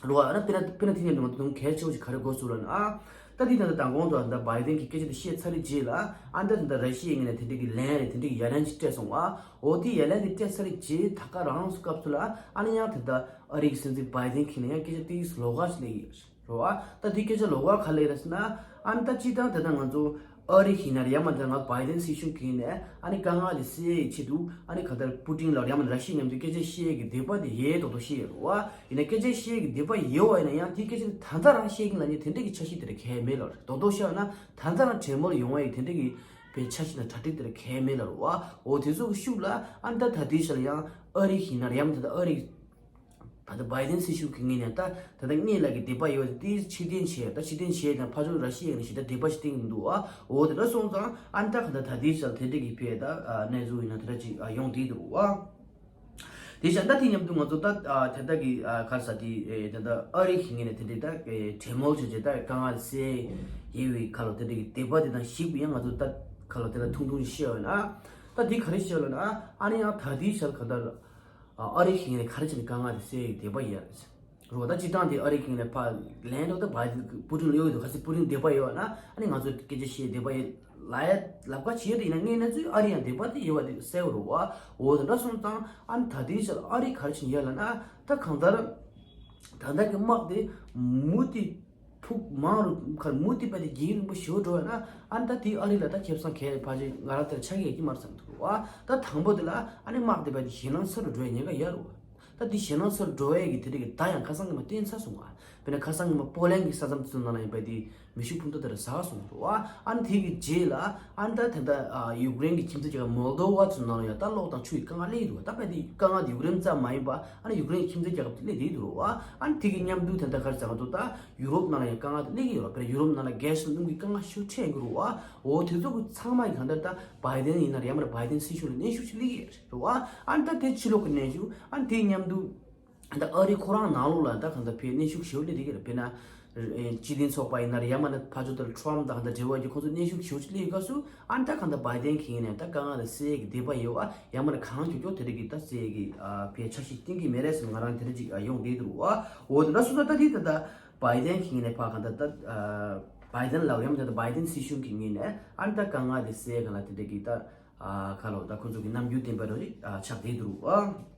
རོ་ཨ་ན་དཔེར་ན་དཔེར་ན་དེ་ནས་ང་ཚོ་གལ་ཆེ་བོ་ཞིག་ག་རེ་དགོས་སུ་ལ་ན་ཨ། ད་དེ་ད་ལྟ་དང་གོང་དུ་ཨ་ད་བྷའི་ཏིན་གྱི་སྐད་ཆ་དེ་བཤད་ཚར་རེད་རྗེས་ལ་ཨ་ད་ད་ལྟ་ར་ཤི་ཡའི་ངོས་ནས་དེ་འདྲ་གི་ལན་རེད་དེ་འདྲ་གི་ཡ་ལན་ཅིག་སྤྲད་སོང་ཨ། འོ་དེ་ཡ་ལན་དེ་སྤྲད་ཚར་རེད་རྗེས་ད་ག་རང་སྐབས་སུ་ལ་ཨ་ནི་ཡང་དེ་ད་ཨ་རི་གི་སྲིད་འཛིན་བྷའི་ཏིན་གྱིས་ནས་ཡང་སྐད་ཆ་དེ་ལོགས་ཀ་ཞིག་ལས་ཡོད་རོ་ཨ། ད་དེ་སྐད་ཆ་ལོགས་ཀ་ག་ལས་རེད་ཟེར་ན་ཨ་ནི་ད་སྤྱིར་བཏང་དེ་ད་ང་ཚོ། ཨ་རི་ཡིན་ན་ཡང་མ་འདྲ་ང་བྷའི་ཏིན་སྲིད་གཞུང་གིས་ནས་ཨ་ནི་དཀའ་ངལ་དེ་སེལ་ཡའི་ཆེད་དུ་ཨ་ནི་ག་དར་པུ་ཏིན་ལ་ཡང་མ་ར་ཤི་ཡ་མཉམ་དུ་སྐད་ཆ་བཤད་ཡས་ཀྱི་འདོད་པ་དེ་ཡོད་མདོག་མདོག་བཤད་ཡོད་རེད་བ། ཡིན་ན་སྐད་ཆ་བཤད་ཡས་ཀྱི་འདོད་པ་ཡོད་བ་ཡིན་ན་ཡང་དེ་སྐད་ཆ་དེ་ད་ལྟ་རང་བཤད་ཀྱིན་ལ་ནི་དེ་འདྲ་གི་འཆར་གཞི་དེ་འདྲ་གང་ཡང་མེད་ལ་རེད། མདོག་མདོག་བཤད་ན་ད་ལྟ་རང་གྲོས་མོལ་ཡོང་བ་ཡི་དེ་འདྲ་གི་བའི་འཆར་གཞི་དང་གྲ་སྒྲིག་དེ་འདྲ་གང་ཡང་མེད་ལ་རེད་བ། འོ་དེ་ཚོ་གི་ཤུགས་ལ་ཨ་ནི་ད་ད་ལྟའི་ཆར་ཡང་ཨ་རི་ཡིན་ན་ཡང་མ་ད་ལྟ་ཨ་རི། ད་ལྟ་བྷའི་ཏིན་སྲིད་གཞུང་གི་ངོས་ནས་ད་ད་ལྟ་སྔོན་ལ་གི་འདོད་པ་ཡོད་དེ་ཕྱིར་འཐེན་བྱས་ད་ཕྱིར་འཐེན་བྱས་དང་ཕར་ཕྱོགས་ར་ཤི་ཡ་ནས་ཞེ་དྲག་འདོད་པ་ཞིག་བསྟན་གྱི་འདུག་ཨ། འོ་དེ་འདྲ་སོང་ཙང་ཨ་ནི་ད་ག་ད་ད་ལྟའི་ཆར་དེ་འདྲ་གི་བས་ད་གནས་ཚུལ་ཡིན་ན་དེ་འདྲ་ཅིག་ཡོང་བསྡད་འདུག་ཨ། དེ་བཞིན་ད་དེ་མཉམ་དུ་ང་ཚོ་ད་དེ་ད་གི་ག་ས་དེ་ད་ཨ་རི་གི་ངོས་ནས་དེ་འདྲ་ད་གྲོས་མོལ་བྱས་བྱས་ད་དཀའ་ངལ་སེལ་ཡས་པའི་ཁ་ལོ་དེ་འདྲ་གི་འདོད་པ་དེ་དང་གཞིགས་པ་ཡང་ང་ཚོ་ད་ཁ་ལོ་དེ་ལ་ཐུང་ཐུང་ཞིག་བཤད་ཡོད་ན་ད་དེ་ག་རེ་བཤད་ཡོད་ན་ཨ་ནི་ཡང་ད་ལྟའི་ཆར་ག་ད། ཨ་རི་གི་ངོས་ནས་ག་རེ་བྱས་ནས་དཀའ་ངལ་དེ་སེལ་ཡས་འདོད་པ་ཡོད་རེད། རོ་ད་སྤྱིར་བཏང་དེ་ཨ་རི་གི་ངོས་ནས་ཕར་ལན་འགྲོ་ད་བ་པུ་ཏིན་ལ་གཡོལ་འདུག་གལ་སྲིད་པུ་ཏིན་འདོད་པ་ཡོད་ན་ཨ་ནི་ང་ཚོས་སྐད་ཆ་བཤད་འདོད་པ་ཡོད་ལབ་ཡ་ལབ་ཁ་བྱེད་དེ་ཡིན་ན་ངས་ན་ཚོས་ཨ་རི་ཡང་འདོད་པ་དེ་ཡོད་པ་དེ་གསལ་པོ་རེད་བ། འོ་དེ་འདྲ་སོང་ཙང་ཨ་ནི་ད་ལྟའི་ཆར་ཨ་རི་ག་རེ་བྱས་ནས་ཡོད་ལབ་ན་ད་གང་ལྟར་ད་ལྟ་གི་དམག་དེ་མུ་མཐུད། ཕུགས་མང་རུ་ཁར་མུ་མཐུད་པ་དེ་རྒྱུན་རིང་པོ་ཞིག་འགྲོ་བ་ན་ཨ་ནི་ད་དེ་ཨ་རི་ལ་ད་ཁེ་བཟང་གས་ཕལ་ཆེར་ང་རང་དེར་ཆགས་ཀྱི་ཡོད་ཀྱི་མ་རེད་བསམ་འདུག་བ། ད་དང་པོ་དེ་ལ་ཨ་ནི་དམག་དེ་པ་དེ་ཞེད་སྣང་ཚ་རུ་འགྲོ་ཡ་ཉེན་ཁ་ཡོད་རེད་བ། ད་དེ་ཞེད་སྣང་ཚ་རུ་འགྲོ་ཡ་གི་དེ་འདྲ་གི་ད་ཡང་ཁ་སང་གི་མ་བསྟན་ཚར་སོང་བ། དཔེར་ན་ཁ་སང་ཉི་མ་པོ་ལན་གྱི་ས་མཚམས་ཚོའི་ནང་ལ་ཡིན་པ་དེ་མེ་ཤུགས་འཕུར་མདའ་དེ་འདྲ་ཟ་སོང་རེད་བ། ཨ་ནི་དེ་གི་རྗེས་ལ་ཨ་ནི་ད་ད་ལྟ་ཡུཀ་རེན་གྱི་ཁྱིམ་མཚེས་རྒྱལ་ཁབ་མོལ་དོ་བ་ཚོའི་ནང་ལ་ཡང་ད་གློག་དང་ཆུ་ཡི་དཀའ་ངལ་སླེབས་ཡོད་འདུག་བ། ད་དཔེ་དེ་དཀའ་ངལ་དེ་ཡུཀ་རེན་ཙམ་མ་ཡིན་པ་ཨ་ནི་ཡུཀ་རེན་གྱི་ཁྱིམ་མཚེས་རྒྱལ་ཁབ་དེ་སླེབས་བསྡད་ཡོད་འདུག་རེད་བ། ཨ་ནི་དེ་གི་མཉམ་དུ་ད་ལྟ་ག་རེ་ཟེར་ང་ཚོ་ད་ཡུ་རོབ་ནང་ལ་ཡང་དཀའ་ངལ་དེ་སླེབས་ཀྱི་ཡོད་རེད། དཔེར་ན་ཡུ་རོབ་ནང་ལ་གྷེ་སི་དང་སྣུམ་གྱི་དཀའ་ངལ་ཤུགས་ཆེ་ཡོང་གི་རེད་བ། འོ་དེ་ཚོ་གི་ཚང་མ་ཡི་གང་ལྟར་ད་བྷའི་ཌེན་ཡིན་ན་རེད། ཡང་མིན་ན་བྷའི་ཌེན་སྲིད་གཞུང་ལ་གནོན་ཤུགས་ཤིག་སླེབས་ཀྱི་རེད་བ། ཨ་ནི་ད་དེ་ཕྱི་ལོགས་ཀྱི་གནོན་ཤུགས། ཨ་ནི་དེའི་མཉམ་དུ་ད་ཨ་རི་ཁོ་རང་ནང་ལོགས་ལ་ད་གང་ལྟར་ཕའི་གནོན་ཤུགས་ཞེ་པོ་སླེབས་བསྡད་ཀྱི་རེད། དཔེར་ན་སྤྱི་མཐུན་ཚོགས་པ་ཡིན་ན་རེད། ཡང་མིན་ན་ཕར་ཕྱོགས་དེར་ཊམ་དང་གང་ལྟར་འབྲེལ་བ་གྱི་ཁོང་ཚོ་གནོན་ཤུགས་ཞེ་པོ་ཅིག་སླེབས་ཡོད་སྐབས་སུ། ཨ་ནི་ད་གང་ལྟར་བྷའི་ཌེན་གྱི་ངོས་ནས་ད་དཀའ་ངལ་དེ་སེལ་ཡས་ཀྱི་འདོད་པ་ཡོད་བ། ཡང་མིན་ན་གང་མགྱོགས་མགྱོགས་དེ་འདྲ་གི་ད་སེལ་ཡས་ཀྱི་ཨ་ཕའི་འཆར་གཞི་བཏིང་གི་མེད་རེད་བསམ། ང་རང་དེ་འདྲ་ཅིག་ཨ་ཡོང་བསྡད་འདུག་བ། འོ་དེ་འདྲ་སོང་ཙང་ད་དེ་ད་ད་བྷའི་ཌེན་གྱི་ངོས་ནས་ཕར་གང་ལྟར་ད་ཨ་བྷའི་ཌེན་ལ་ཡང་མིན་ད་བྷའི་ཌེན་སྲིད་གཞུང་གི་ངོས་ནས་ཨ་ནི་ད་དཀའ་ངལ་དེ་སེལ་ཡས་གང་ལ་དེ་འདྲ་གི་ད་ཨ་ཁ་ལོ་ད་ཁོང་ཚོ་གི་རྣམ་འགྱུར་བསྟན་པ་འདྲ་ཅིག་ཨ་ཆགས་བསྡད་འདུག་བ།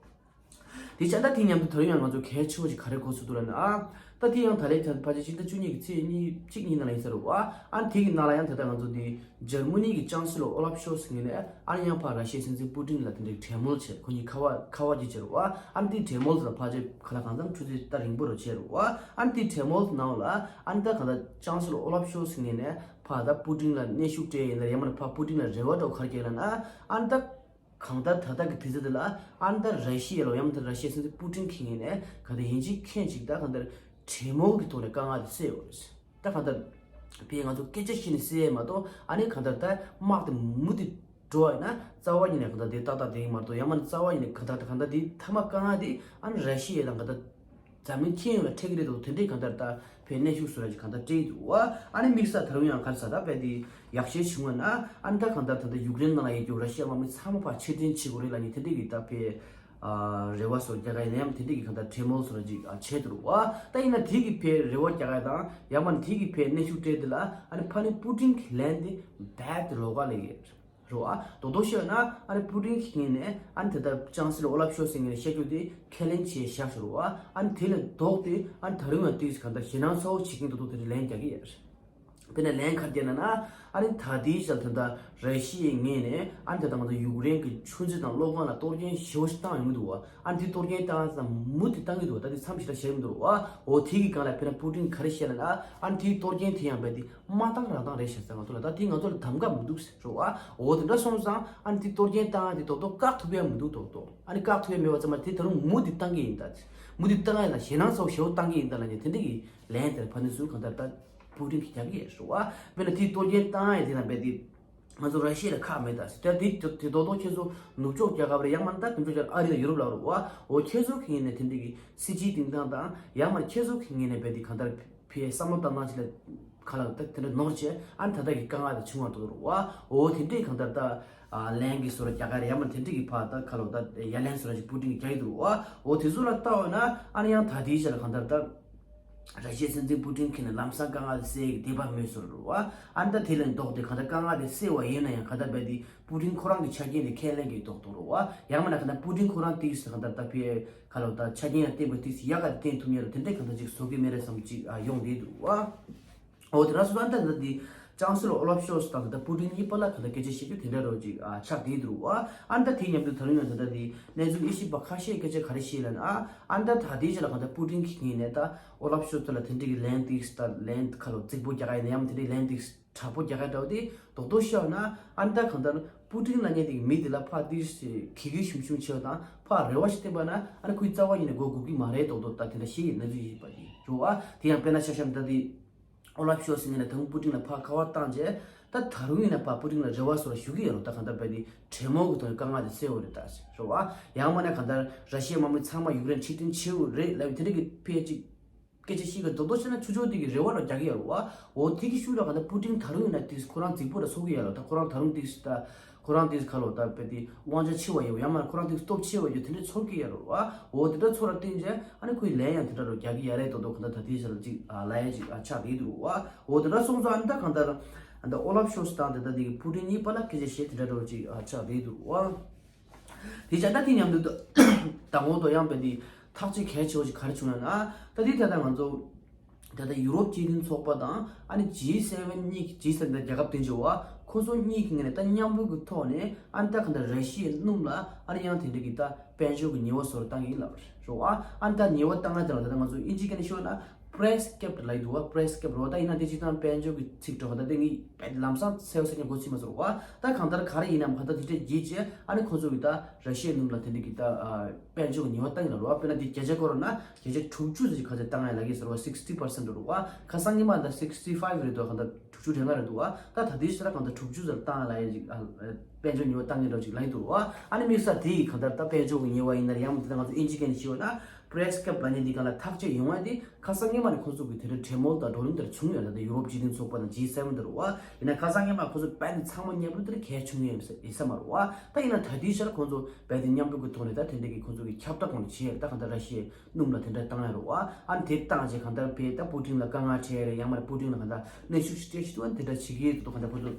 དེ་བྱས་ད་དེ་མཉམ་དུ་ད་རུང་ཡང་ང་ཚོ་གལ་ཆེ་བོ་ཞིག་ག་རེ་གོ་ཚུལ་འདུག་ལབ་ན། ཨ་ད་དེ་ཡང་ད་ལན་ད་ཕལ་ཆེར་ཕྱི་ཟླ་བཅུ་གཉིས་ཀྱི་ཚེས་གཉིས་གཅིག་གཉིས་ནང་ལ་ཡིན་ས་རེད་བ། ཨ་ནི་དེ་གི་ནང་ལ་ཡང་ད་ལྟ་ང་ཚོ་དེ་འཇར་མ་ནི་གི་ཅང་སི་ལོ་ཨོ་ལབ་ཤོལ་ཚི་ངོས་ནས་ཨ་ནི་ཡང་ཕར་ར་ཤི་ཡའི་སྲིད་འཛིན་པུ་ཏིན་ལ་དེ་འདྲའི་གྲོས་མོལ་བྱས། ཁོ་གཉིས་ཁ་པར་ཁ་པར་གྱིས་བྱས་རེད་བ། ཨ་ནི་དེ་གྲོས་མོལ་དེ་ལ་ཕལ་ཆེར་ག་ལ་གང་འཚམ་ཆུ་ཚོད་ད་རིང་པོ་རུ་བྱས་རེད་བ། ཨ་ནི་དེ་གྲོས་མོལ་དེ་ནང་ལ་ཨ་ནི་ད་གང་ལྟར་ཅང་སི་ལོ་ཨོ་ལབ་ཤོལ་ཚི་ངོས་ནས་ཕར་ད་པུ་ཏིན་ལ་གནོན་ཤུགས་སྤྲད་ཡིན་ན་རེད། ཡང་མིན་ན་ཕར་པུ་ཏིན་ལ་རེ་བ་འདྲ་བོ་ག་རེ་བསྐྱལ་ལབ་ན། ཨ་ནི་ད་གང་ལྟར་ད་ལྟ་གི་དུས་ཚོད་འདི་ལ་ཨ་ནི་ད་ར་ཤི་ཡ་ལ་ཡང་མིན་ད་ར་ཤི་ཡའི་སྲིད་འཛིན་པུ་ཏིན་གྱི་ངོས་ནས་ག་ད་ཡིན་གཅིག་མིན་གཅིག་ད་གང་ལྟར་གྲོས་མོལ་གྱི་ཐོག་ནས་དཀའ་ངལ་དེ་སེལ་ཡོད་རེད། ད་གང་ལྟར་ཕའི་ང་ཚོ་སྐད་ཆ་བཤད་ནས་སེལ་ཡས་མ་གཏོགས། ཨ་ནི་གང་ལྟར་ད་དམག་དེ་མུ་མཐུད་འགྲོ་བ་ཡིན་ན་རྩ་བ་ཉིད་ནས་གང་ལྟར་དེ་ཏག་ཏག་བསྡད་ཀྱི་མ་གཏོགས། ཡང་མིན་ན་རྩ་བ་ཉིད་ནས་གང་ལྟར་གང་ལྟར་དེ་མཐའ་མ་དཀའ་ངལ་དེ་ཨ་ནི་ར་ཤི་ཡ་དང་གང་ལྟར་འཛམ་གླིང་སྤྱི་ཡོངས་ལ་འཕྲད་ཀྱི་རེད་འདུག་དེ་འདྲའི་གང་ལྟར་ད་ཕའི་གནོན་ཤུགས་བཟོ་ར་ཅིག་གང་ལྟར་སྤྲད་ཀྱི་འདུག་བ། ཨ་ནི་དམིགས་བསལ་ད་རུང་ཡང་ག་རེ་ཟེར་ད་ཕའི་དེ་ཡག་ཤོས་བྱུང་བ་ན། ཨ་ནི་ད་གང་ལྟར་ད་ལྟ་ཡུཀ་རེན་ནང་ལ་ཡོད་རྒྱུ་ར་ཤི་ཡ་དམག་མི་ཚང་མ་ཕར་ཕྱིར་འཐེན་བྱེད་དགོས་རེད་ལབ་མཁན་དེ་འདྲའི་གི་ད་ཕའི་ཨ་རེ་བ་བཟོ་རྒྱག་ག་ཡིན་ན་ཡང་དེ་འདྲའི་གི་གང་ལྟར་གྲོས་མོལ་བཟོ་ར་ཅིག་ཨ་བྱས་འདུག་བ། ད་ཡིན་ན་དེ་གི་ཕའི་རེ་བ་རྒྱག་ག་དང་ཡང་མིན་ན་དེ་གི་ཕའི་གནོན་ཤུགས་སྤྲད་དེ་ལ་ཨ་ནི་ཕ་ནི་པུ་ཏིན་གྱི་ལན་དེ་རྦད་དེ་ལོགས་ཀ་སླེབས་ཀྱི་རེད། རེད་བ། རྡོག་རྡོག་བཤད་ན་ཨ་ནི་པུ་ཏིན་གྱི་ངོས་ནས་ཨ་ནི་དེ་ལྟར་ཅང་སི་ལོ་ཨོ་ལབ་ཤོལ་ཚི་ངོས་ནས་བཤད་རྒྱུ་དེ་ཁས་ལེན་བྱས་བཞག་ཤག་རེད་བ། ཨ་ནི་དེ་ལས་ལྡོག་སྟེ་ཨ་ནི་ད་རུང་ཡང་ཏོག་ཙམ་གང་ལྟར་ཞེད་སྣང་ཚ་བོ་བྱེད་མཁན་རྡོག་རྡོག་དེ་འདྲ་ལན་རྒྱག་གི་ཡོད་རེད། དཔེར་ན་ལན་ག་རེ་རྒྱག་ལབ་ན། ཨ་ནི་ད་ལྟའི་ཆར་ད་ལྟ་ར་ཤི་ཡའི་ངོས་ནས་ཨ་ནི་ད་ལྟ་ང་ཚོ་ཡུཀ་རེན་གྱི་ཆུ་མཛོད་དང་གློག་ཁང་ལ་གཏོར་སྐྱོན་ཞེ་པོ་ཞིག་བཏང་ཡོང་གི་འདུག་བ། ཨ་ནི་དེ་གཏོར་སྐྱོན་བཏང་ཙང་མུ་མཐུད་བཏང་གི་འདུག་བ། ད་དེ་མཚམས་ཞིག་ད་བཞག་གི་མི་འདུག་བ། འོ་དེ་གི་སྒང་ལ་དཔེར་ན་པུ་ཏིན་ག་རེ་བཤད་ལབ་ན། ཨ་ནི་དེའི་གཏོར་སྐྱོན་དེ་ཡང་རྦད་དེ་མ་བཏང་རང་བཏང་རེད་ཤག་ཟེར། ང་ཚོ་ལ་ད་དེ་ང་ཚོ་ལ་གདམ་ག་མི་འདུག་ཟེར་བ། འོ་དེ་འདྲ་སོང་ཙང་ཨ་ནི་དེ་གཏོར་སྐྱོན་བཏང་ཡ་དེ་རྡོག་རྡོག་བཀག་ཐུབ་ཡ་མི་འདུག་རྡོག་རྡོག་ཨ་ནི་བཀག་ཐུབ་ཡ་མེད་པ་ཙམ་མ་དེ་ད་རུང་མུ་མཐུད་བཏང་གི་ཡིན་ད། མུ་མཐུད་བཏང་ཡ་ལ་ཞེད་སྣང་ཚ་བོ་ཞེ་པོ་བཏང་གི་ཡིན་ད་ལབ་ནས་དེ་འདྲ་གི་ལན་དེར་ཕ་ནི་སུ་གང་ལྟར་ད་པུ་ཏིན་གྱིས་རྒྱག་གི་ཡོད་རེད་བ། དཔེར་ན་དེའི་གཏོར་སྐྱོན་བཏང་ཡ་དེ་ལ་རྦད་དེ་ང་ཚོ་ར་ཤི་ཡ་ལ་ཁག་མེད་ད་ཟེར། ད་དེ་དེ་རྡོག་རྡོག་ཁྱེད་ཚོ་ནུབ་ཕྱོགས་རྒྱལ་ཁབ་རེད། ཡང་མིན་ད་ནུབ་ཕྱོགས་རྒྱལ་ཁབ་ཨ་རི་དང་ཡུ་རོབ་ལ་རེད་བ། འོ་ཁྱེད་ཚོ་གི་ངོས་ནས་དེ་འདྲ་གི་སྲིད་ཇུས་སྟེང་སྟངས་དང་ཡང་མིན་ཁྱེད་ཚོ་གི་ངོས་ནས་རྦད་དེ་གང་ལྟར་ཕའི་བསམ་བློ་བཏང་སྟངས་ཅིག་ལ་ག་ལ་ད་དེ་འདྲ་ནོར་བྱས། ཨ་ནི་ད་ལྟ་གི་དཀའ་ངལ་དེ་བྱུང་བ་འདུག་རེད་བ། འོ་དེ་འདྲའི་གང་ལྟར་ད་ཨ་ལན་གྱི་བཟོ་འདྲ་རྒྱག་ག་རེད། ཡང་མིན་དེ་འདྲའི་གི་ཕར་ད་ག་ལ་ད་ཡ་ལན་བཟོ་འདྲ་ཅིག་པུ་ཏིན་གྱིས་རྒྱག་གི་འདུག་རེད་བ། འོ་དེ་ཚོ་ལ་ལྟ་བ་ན་ཨ་ནི་ཡང་ད་ལྟའི་ཆར་ལ་གང་ལྟར་ད་ར་ཤི་ཡའི་སྲིད་འཛིན་པུ་ཏིན་གྱིས་ནི་ལམ་སང་དཀའ་ངལ་དེ་སེལ་གྱི་འདོད་པ་མེད་བཟོ་འདྲ་རེད་བ། ཨ་ནི་ད་དེ་ལས་ལྡོག་སྟེ་གང་ལྟར་དཀའ་ངལ་དེ་སེལ་བ་ཡིན་ན་ཡང་གང་ལྟར་རྦད་དེ་པུ་ཏིན་ཁོ་རང་གི་ཆ་རྐྱེན་དེ་ཁས་ལེན་གྱི་ལྡོག་ལྡོག་རེད་བ། ཡང་མིན་ན་གང་ལྟར་པུ་ཏིན་ཁོ་རང་ཏོག་ཙམ་གང་ལྟར་ད་ཕའི་ག་ལ་ད་ཆ་རྐྱེན་ཡང་བརྟན་པོ་ཏོག་ཙམ་ཡག་ག་དེ་བསྟན་ཐུབ་མཁན་རེད། དེ་འདྲའི་གང་ལྟར་ཅིག་བཟོ་གི་མེད་རེད་བསམ་གྱི་ཅིག་ཨ་ཡོང་བསྡད་འདུག་བ། འོ་དེ་འདྲ་སོང་ཙང་ད་ལྟ་འདི་ཅང་སི་ལོ་ཨོ་ལབ་ཤོལ་ཚི་དང་ད་ལྟ་པུ་ཏིན་གཉིས་བར་ལ་གང་ལྟར་སྐད་ཆ་བཤད་རྒྱུ་དེ་འདྲ་རོ་ཅིག་ཨ་ཆགས་བསྡད་འདུག་བ། ཨ་ནི་ད་དེའི་མཉམ་དུ་ད་རུང་ཡང་ད་ལྟ་འདི་གནས་ཚུལ་དབྱེ་ཞིབ་པ་ཁ་ཤས་སྐད་ཆ་ག་རེ་བཤད་ལབ་ན། ཨ་ནི་ད་ད་ལྟའི་ཆ་ལ་གང་ལྟར་པུ་ཏིན་གྱི་ངོས་ནས་ད་ཨོ་ལབ་ཤོལ་ཚི་ལ་དེ་འདྲའི་གི་ལན་ཏོག་ཙམ་ད་ལན་ག་ལ་རྫིག་པོ་རྒྱག་ག་ཡིན་ན་ཡང་དེ་འདྲའི་ལན་ཏོག་ཙམ་དྲག་པོ་རྒྱག་ག་འདྲ་བོ་དེ་རྡོག་རྡོག་བཤད་ན། ཨ་ནི་ད་གང་ལྟར་པུ་ཏིན་ལབ་མཁན་དེ་གི་མི་དེ་ལ་ཕར་ཏོག་ཙམ་གི་གུ་ཞུམ་ཞུམ་བྱས་པ་དང་ཕར་རེ་བ་ཞིག་བསྟན་པ་ན། ཨ་ནི་ཁོའི་རྩ་བ་ཉིད་ནས་མགོ་སྒུར་གི་མ་རེད། རྡོག་རྡོག་ད་དེ་འདྲ་བཤད་ཀྱི་གནས་ཚུལ་ཡོད་པ་དེ་རེད་བ། དེ་ཡང་དཔེར་ན་ཆ་བཞག་ན་ད་དེ་ཨོ་ལབ་ཤོལ་ཚི་ངོས་ནས་ད་རུང་པུ་ཏིན་ལ་ཕར་ཁ་པར་བཏང་རྗེས་ད་ད་རུང་ཡིན་ན་ཕར་པུ་ཏིན་ལ་རེ་བ་བཟོ་འདྲ་ཞུ་གི་ཡོད་རེད། ད་གང་ལྟར་རྦད་དེ་གྲོས་མོལ་གྱི་ཐོག་ནས་དཀའ་ངལ་དེ་སེལ་བ་རེད་ད་ཟེར་རེད་བ། ཡང་མིན་ན་གང་ལྟར་ར་ཤི་ཡའི་དམག་མི་ཚང་མ་ཡུཀ་རེན་ཕྱིར་འཐེན་བྱེད་དགོས་རེད་ལབ་དེ་འདྲ་གི་ཕལ་ཆེར་སྐད་ཆ་བཤད་ཀྱི་རྡོག་རྡོག་བཤད་ན་ཆུ་ཚོད་དེ་གི་རེ་བ་ལ་རྒྱག་གི་ཡོད་རེད་བ། འོ་དེ་གི་ཤུགས་ལ་གང་ལྟར་པུ་ཏིན་ད་རུང་ཡིན་ན་དེ་ཁོ་རང་རྫིག་པོ་འདྲ་ཚོར་གི་ཡོད་རེད། ད་ཁོ་རང་ད་རུང་དེ་ད་ཁོ་རང་དེ་ག་ལ་ད་རྦད་དེ་དབང་ཆ་ཆེ་བ་ཡོད། ཡང་མིན་ན་ཁོ་རང་དེ་སྟོབས་ཆེ་བ་ཡོད། དེ་འདྲ་ཚོར་གི་ཡོད་རེད་བ། འོ་དེ་འདྲ་ཚོར་བ་བརྟེན་རྗེས་ཨ་ནི་ཁོས་ལན་ཡང་དེ་འདྲ་རུ་རྒྱག་གི་ཡོད་རེད། རྡོག་རྡོག་གང་ལྟར་ད་དེ་ཆ་ལ་ཅིག་ཨ་ལབ་ཡ་ཅིག་ཨ་ཆགས་བསྡད་འདུག་བ། འོ་དེ་འདྲ་སོང་ཙང་ཨ་ནི་ད་གང་ལྟར་ཨ་ནི་ད་ཨོ་ལབ་ཤོལ་ཚི་དང་དེ་ད་དེ་གི་པུ་ཏིན་གཉིས་བར་ལ་སྐད་ཆ་བཤད་དེ་འདྲ་རུ་ཅིག་ཨ་ཆགས་བསྡད་འདུག་བ། དེ་བྱས་ད་དེ་མཉམ་དུ་ད་དང་པོ་དོ་ཡང་དཔེ་འདི་ཐག་གཅོད་གལ་ཆེ་བ་ཞིག་ག་རེ་བྱུང་ཡོད་ན། ད་དེ་ད་ལྟ་ང་ཚོ་ད་ལྟ་ཡུ་རོབ་སྤྱི་མཐུན་ཚོགས་པ་དང་ཨ་ནི་ཇི་སེ་ཝེན་གཉིས། ཇི་སེ་ཝེན་ད་རྒྱལ་ཁབ་བདུན་ཅུ་བ། ཁོ་ཚོ་གཉིས་ཀྱི་ངོས་ནས་ད་མཉམ་རུབ་ཀྱི་ཐོག་ནས་ཨ་ནི་ད་གང་ལྟར་ར་ཤི་ཡའི་སྣུམ་ལ་ཨ་ནི་ཡང་དེ་འདྲ་གི་ད་དཔལ་འབྱོར་གྱི་ཉེས་པ་བཟོ་རུ་བཏང་གི་ཡིན་ལབ་རེད་བ། ཨ་ནི་ད་ཉེས་པ་བཏང་ཡ་དེ་ལ་ད་ལྟ་ང་ཚོ་དབྱིན་ཇིའི་སྐད་ནས་ཤོད་ན། པྲེས་ཀེབ་ལབ་ཀྱི་འདུག་བ། པྲེས་ཀེབ་རེད་བ། ད་ཡིན་ན་དེ་སྤྱིར་བཏང་དཔལ་འབྱོར་གྱི་ཚིག་འགྲོ་ག་ད་དེ་ངས་ལམ་སང་གསལ་པོ་གསལ་རྐྱང་མགོ་ཚོད་མ་ཚོར་བ། ད་གང་ལྟར་ག་རེ་ཡིན་ནའང་གང་ལྟར་དེ་འདྲ་བརྗེད་བྱས། ཨ་ནི་ཁོང་ཚོ་གིས་ད་ར་ཤི་ཡའི་སྣུམ་ལ་དེ་འདྲ་གི་ད་དཔལ་འབྱོར་གྱི་ཉེས་པ་བཏང་གི་ལབ་རེད་བ། དཔེར་ན་དེ་བརྒྱ་ཆ་སྐོར་ན་བརྒྱ་ཆ་དྲུག་ཅུ་ཙམ་ཞིག་ག་ཚོད་བཏང་ཡ་ལབ་ཀྱི་ཟེར་བ། སིག་སི་ཊི་པར་སེན་ཊི་རེད་བ། ཁ་སང་ཉི་མ་ད་སིག་སི་ཊི་ཕའིབ་རེད་འདུག་གང་ལྟར་དྲུག་ཅུ་རེ་ལྔ་རེད་འདུག་བ། ད་ད་དེའི་ཕྱིར་གང་ལྟར་དྲུག་ཅུ་ཙམ་བཏང་ཡ་ལབ་ཡ་ཅིག་ཨ་དཔལ་འབྱོར་ཉེས་པ་བཏང་གི་འདྲ་ཅིག་ལབ་ཀྱི་འདུག་རེད་བ། ཨ་ནི་དམིགས་བསལ་དེ་ཡི་གང་ལྟར་ད་དཔལ་འབྱོར་གྱི་ཉེས་པ་ཡིན་ན་ཡང་དེ་ང་ཚོ་ཨིན་ཇི་སྐད་ནས་བཤད་པ་ན། པྲེས་ཀེབ་ལབ་མཁན་འདི་གང་ལ་ཐག་གཅོད་ཡོང་བ་དེ་ཁ་སང་ཉི་མ་ནས་ཁོང་ཚོ་གི་དེ་འདྲ་གྲོས་མོལ་དང་བགྲོ་གླེང་དེ་འདྲ་བྱུང་ཡོད་རེད། ད་ཡུ་རོབ་སྤྱི་མཐུན་ཚོགས་པ་དང་ཇི་སེ་ཝེན་དེ་རེད་བ། ཡིན་ན་ཁ་སང་ཉི་མ་ཁོང་ཚོ་རྦད་དེ་ཚང་མ་མཉམ་རུབ་དེ་འདྲ་གལ་བྱུང་ཡོད་ཡིན་ས་མ་རེད་བ། ད་ཡིན་ན་ད་ལྟའི་ཆར་ཁོང་ཚོ་རྦད་དེ་མཉམ་རུབ་ཀྱི་ཐོག་ནས་ད་དེ་འདྲ་གི་ཁོང་ཚོ་གི་ཁྱབ་བསྒྲགས་གང་འདྲ་བྱས་ཡོད་རེད། ད་གང་ལྟར་ར་ཤི་ཡའི་སྣུམ་ལ་དེ་འདྲ་བཏང་ཡོད་རེད་བ། ཨ་ནི་དེ་བཏང་རྗེས་གང་ལྟར་དཔེ་ད་པུ་ཏིན་ལ་དཀའ་ངལ་འཕྲད་རེད། ཡང་མ་རེད་པུ་ཏིན་ལ་གང་ལྟར་གནོན་ཤུགས་ཤིག་སྤྲད་ཤི་འདུག་ཨ་ནི་དེ་འདྲ་བྱེད་ཀྱི་ཡོད་འདུག་གང་ལྟར་ཁོང་ཚོ།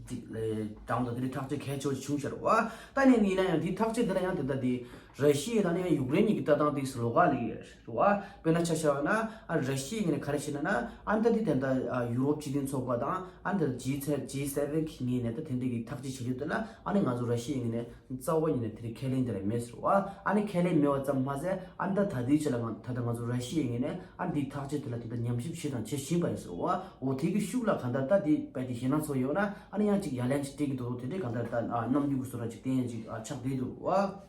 ཅིག་ལས་དང་དང་དེ་འདྲའི་ཐག་གཅོད་གལ་ཆེ་བ་བྱུང་ཤར་བ། ད་ནས་ཡིན་ན་ཡང་དེའི་ཐག་གཅོད་དེ་ལ་ཡང་དེ་ལྟ་དེ་ར་ཤི་ཡ་དང་ནི་ཡང་ཡུཀ་རེན་གཉིས་ཀྱི་ལྟ་སྟངས་དེ་ལོགས་ཀ་ལ་ཡོད་རེད་བ། དཔེར་ན་ཆ་བཞག་ན་ཨ་ར་ཤི་ཡའི་ངོས་ནས་ག་རེ་བྱས་ན་ན་ཨ་ནི་ད་དེ་དེ་ད་ཡུ་རོབ་སྤྱི་མཐུན་ཚོགས་པ་དང་ཨ་ནི་ད་ཇི་སེ་ཇི་སེ་ཝེན་གི་ངོས་ནས་ད་དེ་འདྲའི་གི་ཐག་གཅོད་བྱེད་རྒྱུ་དེ་ལ་ཨ་ནི་ང་ཚོ་ར་ཤི་ཡའི་ངོས་ནས་རྩ་བ་ཉིད་ནས་དེ་འདྲའི་ཁས་ལེན་དེ་ར་མེད་ཟེར་བ། ཨ་ནི་ཁས་ལེན་མེད་པ་ཙམ་མ་ཟད་ཨ་ནི་ད་ད་ལྟའི་ཆ་ལ་ང་ད་ལྟ་ང་ཚོ་ར་ཤི་ཡའི་ངོས་ནས། ཨ་འདིའི་ཐག་གཅོད་དེ་ལ་དེ་ལྟར་ཉམས་ཞིབ་བྱས་དང་བྱེད་བཞིན་པ་ཡིན་ཟེར་བ། འོ་དེ་གི་ཤུགས་ལ་གང་ལྟར་ད་དེ་རྦད་དེ་ཞེད་སྣང་ཚོར་ཡོད་ན་ཨ་ནི་ཡང་ཅིག་ཡ་ལན་ཅིག་སྤྲད་ཀྱི་འདུག་དེ་འདྲའི་གང་ལྟར་ད་ཨ་རྣམ་འགྱུར་གྱི་བཟོ་འདྲ་ཅིག་བསྟན་ཡ་ཅིག་ཨ་ཆགས་བསྡད་འདུག་བ།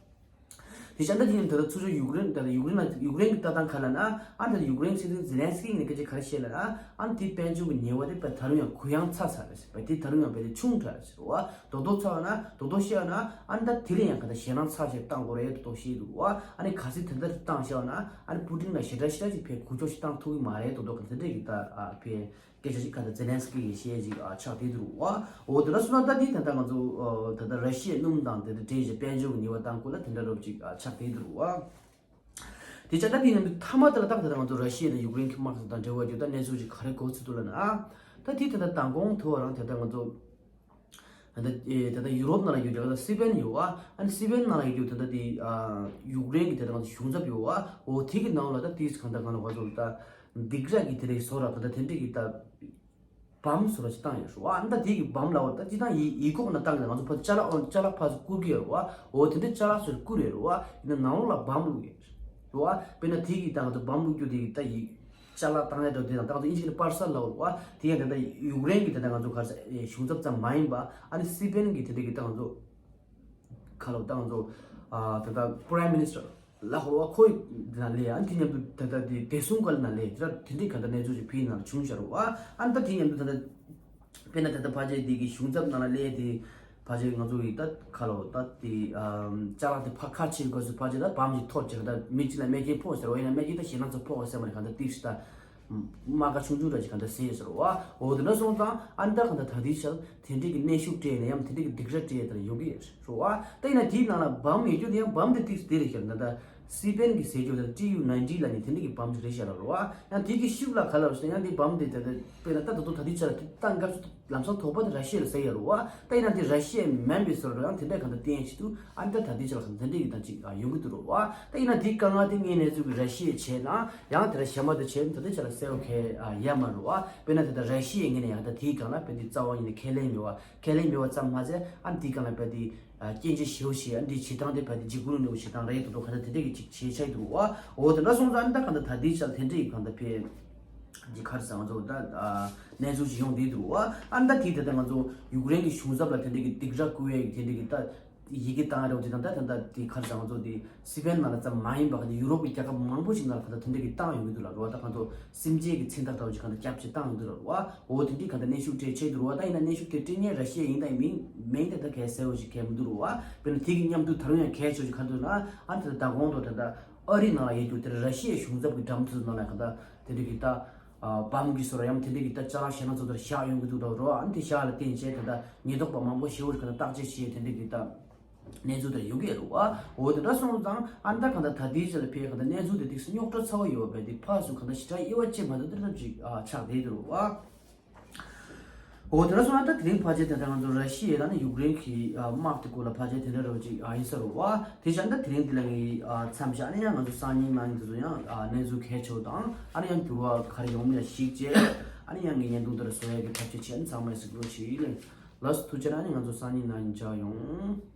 དེ་བྱས་ད་དེ་ཡིན་ད་ལྟ་ཚུར་ཕྱོགས་ཡུཀ་རེན་ད་ལྟ་ཡུཀ་རེན་ལ་ཡུཀ་རེན་གྱི་ལྟ་སྟངས་ག་ལ་ན་ཨ་ད་ཡུཀ་རེན་སྲིད་འཛིན་ཛེ་ལན་སི་ཀི་ངས་སྐད་ཆ་ག་རེ་བཤད་ལ་ན་ཨ་ནི་དེ་དཔལ་འབྱོར་གྱི་ཉེས་པ་དེ་རྦད་ད་རུང་ཡང་གུ་ཡངས་ཚ་ཚ་རེད་ཟེར། རྦད་དེ་ད་རུང་ཡང་རྦད་དེ་ཆུང་དྲགས་རེད་ཟེར་བ། རྡོག་རྡོག་ཚ་བ་ན་རྡོག་རྡོག་བཤད་ན་ཨ་ནི་ད་དེ་ལས་ཡང་གང་ལྟར་ཞེད་སྣང་ཚ་ཞིག་བཏང་དགོས་རེད་རྡོག་རྡོག་བཤད་འདུག་བ། ཨ་ནི་གལ་སྲིད་དེ་འདྲ་བཏང་བཞག་ན་ཨ་ནི་པུ་ཏིན་ལ་ཞེ་དྲག་ཞེ་དྲག་ཅིག་ཕན་གུ་ཅོག་ཞིག་བཏང་ཐུབ་ཀྱི་མ་རེད་རྡོག་རྡོག་གི་དེ་འདྲ་གི་ད་ཨ་ཕན་སྐད་ཆ་ཞིག་གང་ལྟར་ཛེ་ལན་སི་ཀི་ཡིས་བཤད་ཅིག་ཨ་ཆགས་བསྡད་འདུག་བ། འོ་དེ་འདྲ་སོང་ན་ད་འདི་ད་ལྟ་ང་ཚོ་ད་ལྟ་ར་ཤི་ཡའི་སྣུམ་དང་དེ་འདྲ་འབྲེལ་བཞིན་དཔལ་འབྱོར་གྱི་ཉེས་པ་བཏང་སྐོར་ལ་དེ་འདྲ་རོབ་ཅིག་ཨ་ཆགས་བསྡད་འདུག་བ། དེ་བྱས་ད་དེ་ཡིན་དུས་མཐའ་མ་དེ་ལ་ད་ད་ང་ཚོ་ར་ཤི་ཡ་དང་ཡུཀ་རེན་གྱི་དམག་དང་འབྲེལ་བ་ཡོད་ད་གནས་ཚུལ་ཅིག་ག་རེ་གོ་ཚུལ་འདུག་ལབ་ན་ཨ། ད་དེ་ད་ད་མདང་དགོང་ཐུག་པ་རང་ད་ད་ང་ཚོ། ད་ལྟ་ཨེ་ད་ལྟ་ཡུ་རོབ་ནང་ལ་ཡོད་ཀྱི་ད་ལྟ་སི་པེན་ཡོད་བ། ཨ་ནི་སི་པེན་ནང་ལ་ཡོད་ཀྱི་ད་ལྟ་དེ་ཨ་ཡུཀ་རེན་གྱི་ད་ལྟ་ང་ཚོ་གཞུང་ཚབ་ཡོད་བ། འོ་དེ་གི་ནང་ལ་ད་དེ་གང་ལྟར་གང་ལ་བ་ཚོ་ད་སྡིགས་ར་གི་དེ་རིགས་བཟོ་ར་ད་ལྟ་དེ་འདྲས་ཀྱི་ད་བམ་བཟོ་ར་ཅིག་བཏང་ཡོད་རེད་བ། ཨ་ནི་ད་དེ་གི་བམ་ལ་འོ་ད་ཅི་ད་ཡི་ཡི་གོག་ན་བཏང་གི་ང་ཚོ་ཕ་ཅ་ལག་འོ་ཅ་ལག་ཕ་ཚོ་བསྐུར་གི་ཡོད་རེད་བ། འོ་དེ་འདྲས་ཅ་ལག་ཚོ་བསྐུར་ཡོད་རེད་བ། ཡིན་ན་ནང་ལོགས་ལ་བམ་བླུགས་ཡོད་རེད་བ། དཔེར་ན་དེ་གི་ད་ང་ཚོ་བམ་བླུགས་རྒྱུ་དེ་གི་ད་ཡི། ཅ་ལག་བཏང་ཡ་འདྲ་དེ་དང་ད་ང་ཚོ་ཨིན་ཇི་སྐད་ནས་པར་སལ་ལབ་རེད་བ། དེ་ཡང་ད་ལྟ་ཡུཀ་རེན་གྱི་ད་ལྟ་ང་ཚོ་ག་རེ་ཟེར་གཞུང་ཚབ་ཙམ་མ་ཡིན་པ་ཨ་ནི་སི་པེན་གྱི་དེ་འདྲ་གི་ད་ང་ཚོ་ག་ལབ་ད་ང་ཚོ་ཨ་ད་ལྟ་Prime Minister་ལབ་རེད་བ། ཁོ་ཡི་ནང་ལས་ཨ་ནི་དེ་མཉམ་དུ་ད་ལྟ་དེ་བདེ་སྲུང་བཀའ་བློན་ནང་ལས་དེ་འདྲ་དེ་འདྲའི་ག་ད་གནས་ཚུལ་ཅིག་ཕྱིའི་ནང་ལ་བྱུང་བཞག་རེད་བ། ཨ་ནི་ད་དེ་མཉམ་དུ་ད་ལྟ་དཔེར་ན་ད་ལྟ་ཕལ་ཆེར་དེ་གི་གཞུང་ཚབ་ནང་ལ་སླེབས་ཏེ་ཕལ་ཆེར་ང་ཚོ་གི་ད་ག་ལབ་ད་དེ་ཨམ་ཅ་ལག་དེ་ཕར་ཁ་ཕྱེ་དགོས་སུ་ཕལ་ཆེར་ད་བམ་ཞིག་ཐོབ་ཅིག་ད་མི་གཅིག་ལ་རྨས་སྐྱོན་ཕོག་ཟེར་བ་ཡིན་ན་རྨས་སྐྱོན་ད་ཞེད་སྣང་ཚ་ཕོག་ཟེར་མ་རེད། གང་ལྟར་ཏིག་ད་རྨ་ཁ་ཆུང་ཆུང་འདྲ་ཞིག་གང་ལྟར་ཟེར་ཟེར་བ། འོ་དེ་འདྲ་སོང་ཙང་ཨ་ནི་ད་གང་ལྟར་ད་ལྟའི་ཆར་དེ་འདྲའི་གི་གནོན་ཤུགས་སྤྲད་ནས་ཡང་དེ་འདྲའི་གི་སྡིགས་ར་སྤྲད་ད་ཡོང་གི་ཡོད་རེད་བ། ད་ཡིན་ན་དེའི་ནང་ལ་བམ་ཡོད་རྒྱུ་དེ་ཡང་བམ་དེ་ཏིག་དེ་རེད་ཤག་ད་ལྟ། སི་པེན་གྱི་ཟེར་རྒྱུ་དེ་ཊི་ཡུ་ནའིན་ཊི་ལབ་ནས་དེ་འདྲ་གི་བམ་ཞིག་རེད་ཤག་ལབ་རེད་བ། ཡང་དེ་གི་ཤུགས་ལ་ག་ལབ་ཟེར་ན་ཡང་དེ་བམ་དེ་དེ་དཔེར་ན་ད་ད་དུང་ད་ལྟའི་ཆར་དེ་བཏང་སྐབས་སུ་ལམ་སང་དོགས་པ་དེ་ར་ཤི་ཡ་ལ་ཟེར་ཡ་རེད་བ། ད་ཡིན་ན་དེ་ར་ཤི་ཡའི་མིན་པའི་བཟོ་འདྲ་ཡང་དེ་འདྲ་གང་ལྟར་བསྟན་ཡ་ཞིག་འདུག་ཨ་ནི་ད་ད་ལྟའི་ཆར་ལ་གང་དེ་འདྲ་གི་ད་ཅིག་ཡོང་གི་འདུག་རེད་བ། ད་ཡིན་ན་དེ་དཀའ་ངལ་དེ་ངའི་གནས་ཚུལ་གི་ར་ཤི་ཡའི་བྱས་དང་ཡང་དེ་ར་གཞན་པ་དེ་བྱས་ད་ལྟའི་ཆར་ལ་གསལ་པོ་གང་ཡང་ཡོད་མ་རེད་བ། དཔེར་ན་དེ་ད་ར་ཤི་ཡའི་ངོས་ནས་ཡང་ད་དེའི་སྒང་ལ་དཔེ་དེ་རྩ་བ་ཉིད་ནས་ཁས་ལེན་མེད་བ། ཁས་ལེན་མེད་པ་ཙམ་མ་ཟད་ཨ་ནི་དེའི་སྒང་ལ་དཔེ་དེ། ཨ་སྐྱོན་བརྗོད་ཞེ་པོ་ཞིག་ཨ་འདི་བྱེད་སྟངས་དེ་བར་དེ་འཇིགས་སྐུལ་ནུས་པ་བྱེད་སྟངས་རེད་འདུག་ག་ད་དེ་འདྲ་གི་ཅིག་བྱས་ཆགས་འདུག་བ། འོ་དེ་འདྲ་སོང་ཙང་ཨ་ནི་ད་ག་ད་ད་དེའི་ཆར་དེ་འདྲ་ཡི་གང་ད་ཕེ་ཅིག་ག་རེ་ཟེར་ང་ཚོ་ད་ཨ་གནས་ཚུལ་ཅིག་ཡོང་བསྡད་འདུག་བ། ཨ་ནི་ད་དེ་ད་ད་ང་ཚོ་ཡུཀ་རེན་གྱི་གཞུང་ཚབ་ལ་དེ་འདྲ་གི་སྡིགས་ར་བསྐུལ་ཡས་ཀྱི་དེ་འདྲ་གི་ད་ཡི་གེ་བཏང་རེད་དེ་དང་ད་ད་ད་དེ་ག་རེ་ཟེར་ང་ཚོ་དེ་སི་པན་ནང་ལ་ཙམ་མ་ཡིན་པ་ག་ད་ཡུ་རོབ་ཀྱི་རྒྱལ་ཁབ་མང་པོ་ཞིག་ནང་ལ་ག་ད་དེ་འདྲ་གི་བཏང་ཡོང་གི་འདུག་ལ་རེད་བ། ད་ག་ཚོད་སེམས་ཅན་གྱི་མཚན་རྟགས་འདྲ་བོ་ཞིག་ག་ད་རྒྱབ་བྱས་བཏང་ཡོང་གི་འདུག་ལ་རེད་བ། འོ་དེ་འདྲའི་གང་ལྟར་གནོན་ཤུགས་སྤྲད་བྱས་འདུག་རེད་བ། ད་ཡིན་ན་གནོན་ཤུགས་དེ་སྤྲད་མཁན་ར་ཤི་ཡ་ཡིན་དང་མིན་མིན་དེ་ད་གལ་གསལ་པོ་ཞིག་གལ་མི་འདུག་རེད་བ། དཔེར་ན་དེ་གི་མཉམ་དུ་ད་རུང་ཡང་གལ་ཆེ་ཤོས་ག་རེ་འདུག་ན་ཨ་ནི་དེ་ད་ལྟ་དགོང་དུ་དེ་ད་ཨ་རི་ནང་ལ་ཡོད་རྒྱུ་དེ་ར་ཤི་ཡའི་གཞུང་ཚབ་ཀྱི་འགྲམ་དུ་ནང་ལ་གང་ལྟར་དེ་འདྲ་གི་ད་བམ་གྱི་བཟོ་འདྲ་ཡང་དེ་འདྲ་གི་ད་ཅ་ལག་ཞེད་སྣང་ཚ་ཚ་བཞག་ཡོང་གི་འདུག་རེད་བ། ཨ་ནི་དེ་བཞག་ལ་བརྟེན་བྱས་དེ་ད་ཉེན་རྟོག་པ་མང་པོ་ཞེ་པོ་ཞིག་གང་ལྟར་བརྟག་དཔྱད་བྱས་དེ་འདྲ་གི་ད། གནས་ཚུལ་དེ་ཡོང་གི་ཡོད་རེད་བ། འོ་དེ་འདྲ་སོང་ཙང་ཨ་ནི་ད་གང་ལྟར་ད་ལྟའི་ཆ་ལ་ཕེ་གང་ལྟར་གནས་ཚུལ་དེ་ཏིག་ཙམ་རྙོག་དྲ་ཚ་བོ་ཡོད་པ་དེ་ཕར་ཚུར་གང་ལྟར་ཞེ་དྲག་དབྱེ་བ་ཕྱེ་མ་ཐུབ་དེ་འདྲ་ཅིག་ཨ་ཆགས་བསྡད་ཡོད་རེད་བ། འོ་དེ་འདྲ་སོང་ན་ད་དེ་རིང་ཕལ་ཆེར་དེ་ལྟར་ང་ཚོ་ར་ཤི་ཡ་དང་ནི་ཡུཀ་རེན་གྱི་ཨ་དམག་དེ་སྐོར་ལ་ཕལ་ཆེར་དེ་འདྲ་རེད་བ་ཅིག་ཨ་ཡིན་ས་རེད་བ། དེ་བཞིན་ད་དེ་རིང་འདི་ལ་ངའི་ཨ་མཚམས་བཞག་ཨ་ནི་ཡང་ང་ཚོ་སང་ཉིན་གནངས་ཉིན་དེ་ཚོ་ཡང་ཨ་གནས་ཚུལ་གལ་ཆེ་བ་དང་ཨ་ནི་ཡང་འགྱུར་བ་ག་རེ་ཡོང་མིན་ལ་གཞིགས་བྱས་ཨ་ནི་ཡང་ངའི་བརྙན་ཐུང་དེ་འདྲ་བཟོ་ཡ་གི་ཐབས་ཤེས་བྱས་ཨ་ནི་ཚང་མ་ལ་གཟིགས་རོགས་བྱེད། ལགས་སོ་ཐུགས་རྗེ་གནང་། ཨ་ནི་ང་ཚོ་སང་ཉིན་གནངས་ཉིན་མཇལ་ཡོང་།